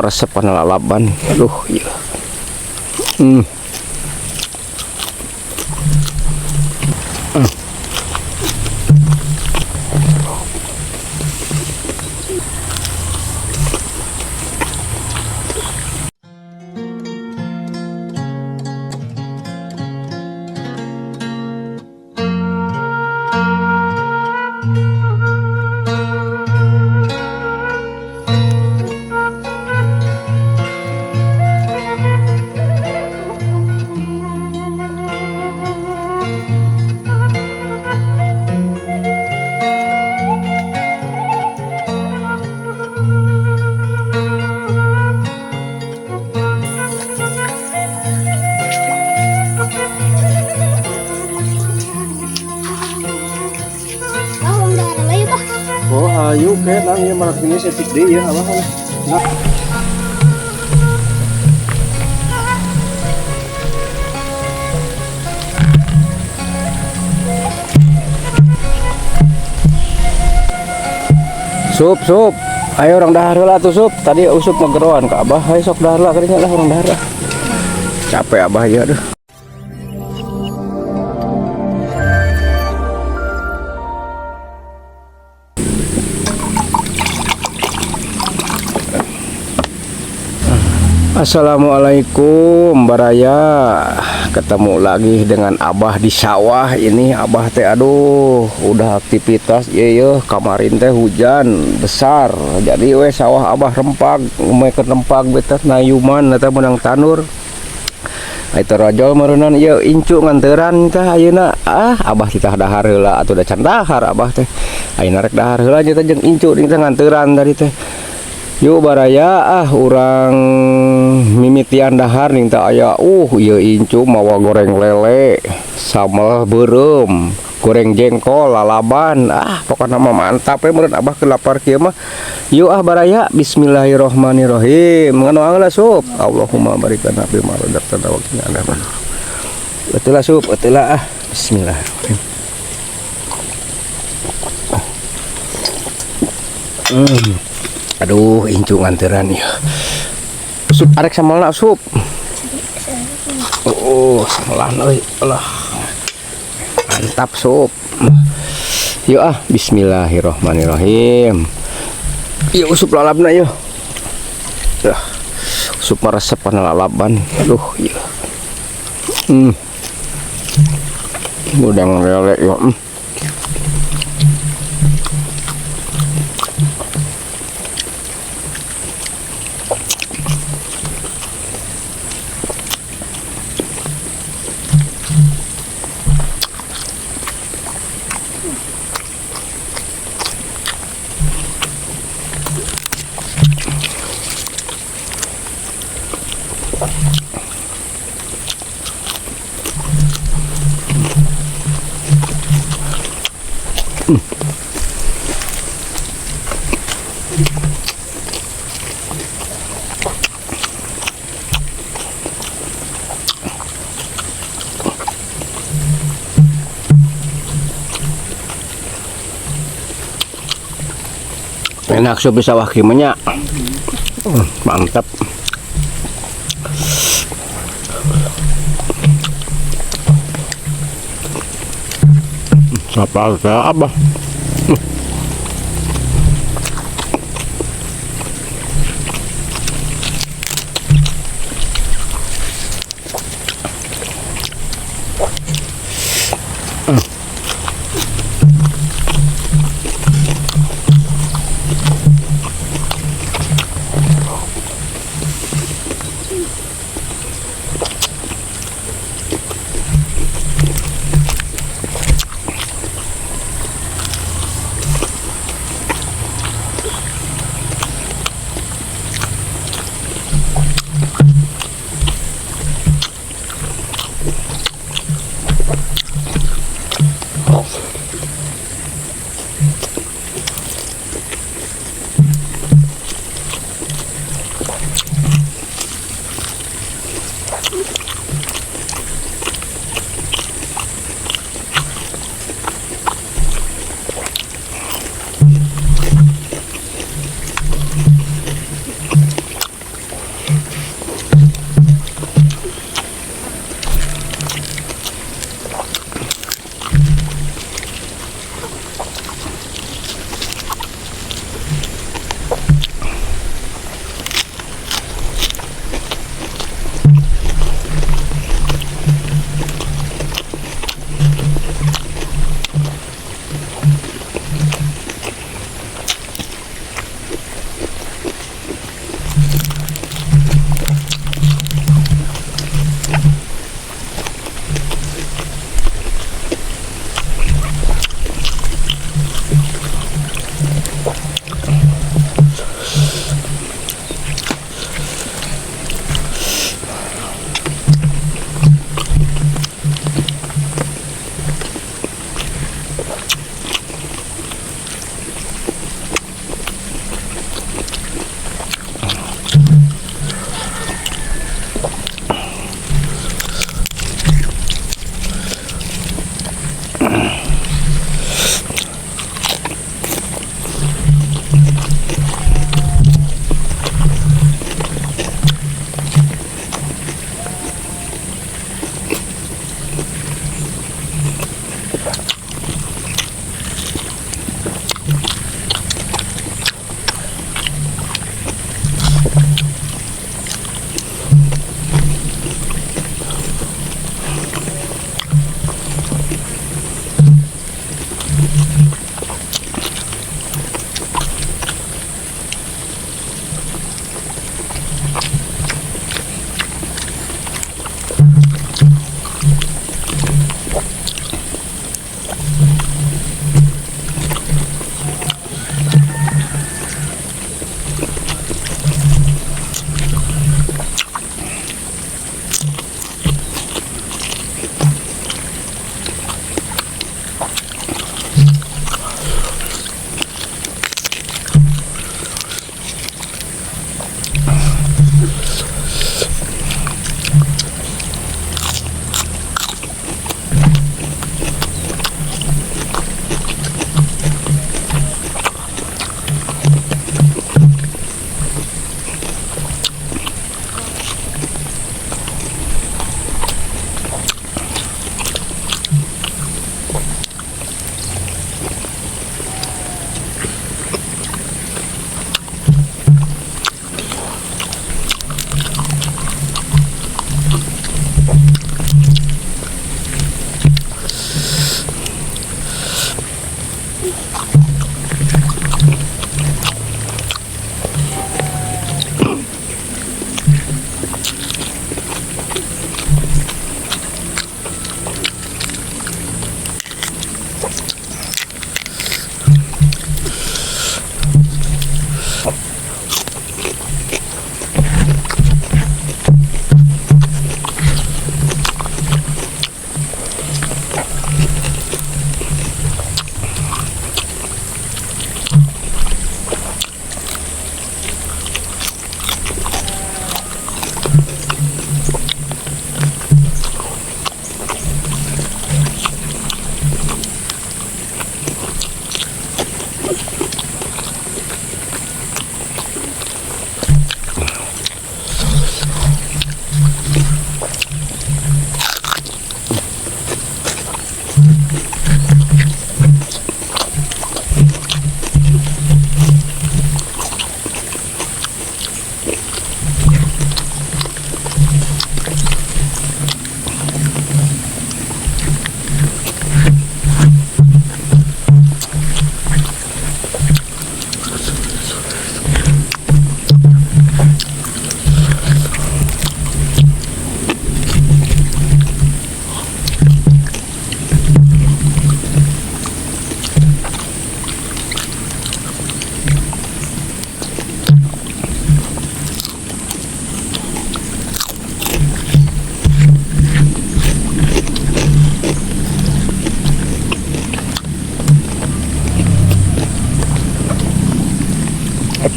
Resep kana lalaban. Aduh, iya. Oh, udah ada lagi, Pak. Oh, ayo ke nang ieu marak ini setik deui ya abah. Nah. Sup, sup. Ayo orang dahar heula atuh sup. Tadi usup ngegeroan ka abah. Ayo sok dahar lah kadinya lah orang dahar lah. Capek abah ya aduh. Assalamualaikum Baraya. Ketemu lagi dengan Abah di sawah ini. Abah teh aduh udah aktivitas ye ye kemarin teh hujan besar. Jadi we sawah Abah rempag, ngeumekeun rempag beta nayuman eta meunang tanur. Itu rojol meureunan ieu incu nganteran teh ayeuna. Ah Abah titah dahar heula atuh da can dahar Abah teh. Ayeuna rek dahar heula nya teh jeung incu teh nganteran tadi teh. Yuk baraya ah urang mimitian dahar ning teh aya ieu incu mawa goreng lele, sambal beureum, goreng jengkol, lalaban. Ah pokona mah mantap we meureun Abah keur lapar kieu mah. Yuk ah baraya bismillahirrahmanirrahim. Nganoang lah sup. Allahumma barik lana fi ma razaqtana wa qina adzabannar. Betul lah sup, betul lah ah. Bismillahirrahmanirrahim. Aduh, incu nganteran ya. Sup arek samalna sup. Oh, samalan euy. Allah. Mantap sup. Yuk ah, bismillahirrahmanirrahim. Yuk usup lalabna yuk. Dah. Usup meresep kana lalaban. Aduh, iya. Udang lele yuk. Enak sup di sawah kimenya. Mantap. Siapa abah?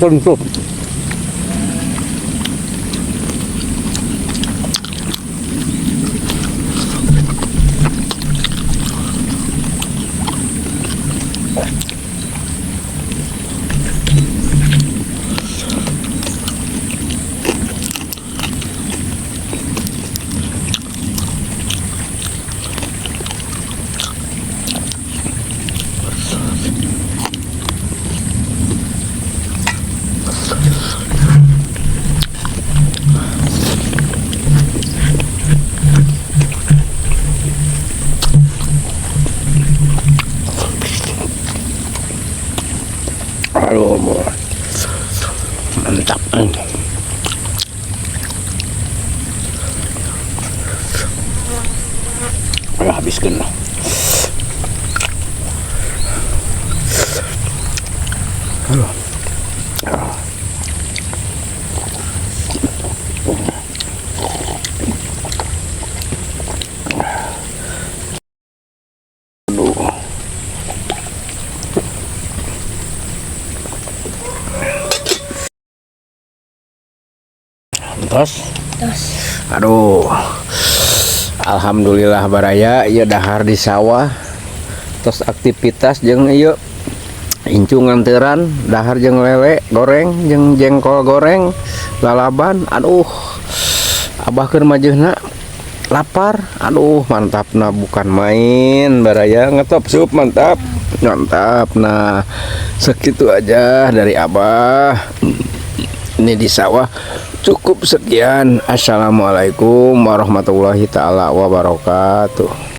Apple tuh. Habiskeun lah. Aduh. Aduh. Terus. Terus. Aduh. Alhamdulillah, baraya, ieu dahar di sawah. Terus aktivitas jeung ieu incung nganteran, dahar jeung lele goreng jeung jengkol goreng lalaban. Aduh. Abah keur majeuhna lapar. Aduh, mantapna bukan main, baraya, ngetop sup mantap. Mantap. Nah, segitu aja dari Abah. Ini di sawah cukup sekian. Assalamualaikum warahmatullahi taala wabarakatuh.